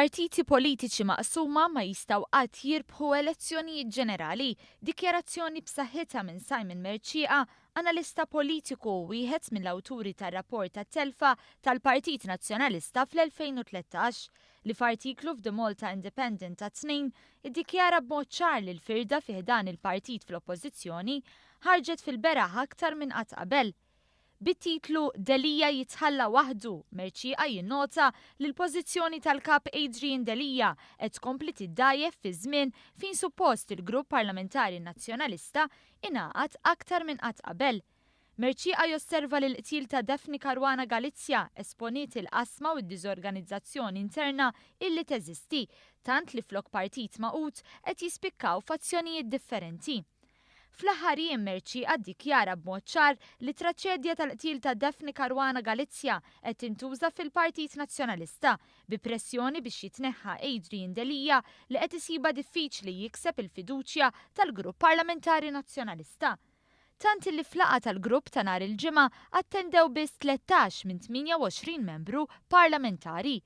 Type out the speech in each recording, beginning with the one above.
Partiti politiċi maqsuma ma jistgħu qatt jirbħu elezzjonijiet ġenerali, dikjarazzjoni b'saħħitha minn Simon Mercieca, analista politiku u wieħed mill-awturi tar-rapport tat-telfa tal-Partit Nazzjonalista fl-2013, li f'artiklu f'The Malta Independent tat-Tnejn iddikjara b'mod ċar li l-firda fi ħdan il-partit fl-Oppożizzjoni ħarġet fil-beraħ aktar minn qatt qabel. Bit-titlu Delia jitħalla waħdu, Mercieca jinnota li l-pożizzjoni tal-Kap Adrian Delia qed tkompli tiddgħajjef fi żmien fejn suppost il-Grupp Parlamentari Nazzjonalista ingħaqad aktar minn qatt qabel. Mercieca josserva li l-qtil ta' Daphne Caruana Galizia esponiet il-qasma u d-diżorganizzazzjoni interna illi teżisti, tant li flok partit magħqud qed jispikkaw fazzjonijiet differenti. Fl-aħħar jiem Mercieca ddikjara b'mod ċar li t-traċedja tal-qtil ta' Daphne Caruana Galizia qed tintuża fil-Partit Nazzjonalista bi pressjoni biex jitneħħa Adrian Delia li qed isibha diffiċli jikseb il-fiduċja tal-Grupp Parlamentari Nazzjonalista. Tant illi f'laqgħa tal-grupp ta' nhar il-Ġimgħa attendew biss 13 minn 28 membru parlamentari.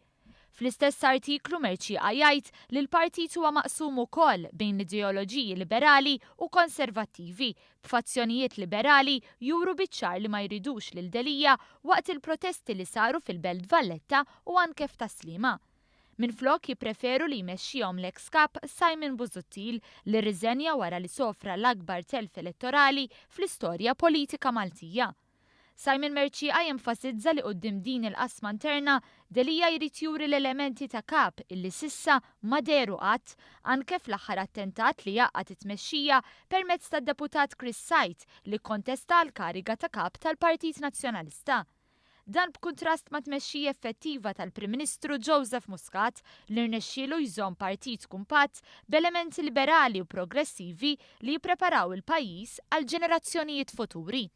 Fl-istess artiklu Mercieca jgħid li l-partit huwa maqsum ukoll bejn l-ideoloġiji liberali u konservattivi, b'fazzjonijiet liberali juru biċ-ċar li ma jridux lil Delia waqt il-protesti li saru fil-Belt Valletta u anke f'Tas-Sliema. Minflok jippreferu li jmexxihom l-eks Kap Simon Busuttil li rriżenja wara li sofra l-akbar telf elettorali fl-istorja politika Maltija. Simon Mercieca jenfasizza li quddiem din il-qasma interna, Delia jrid juri l-elementi ta' Kap illi s'issa ma dehru qatt, anke fl-aħħar attentat li jgħaqqad it-tmexxija permezz tad-Deputat Chris Said li kkontesta għall-kariga ta' Kap tal-Partit Nazzjonalista. Dan b'kuntrast mat-tmexxija effettiva tal-Prim Ministru Joseph Muscat li rnexxielu jżomm partit kumpatt b'elementi liberali u progressivi li jippreparaw il-pajjiż għall-ġenerazzjonijiet futuri.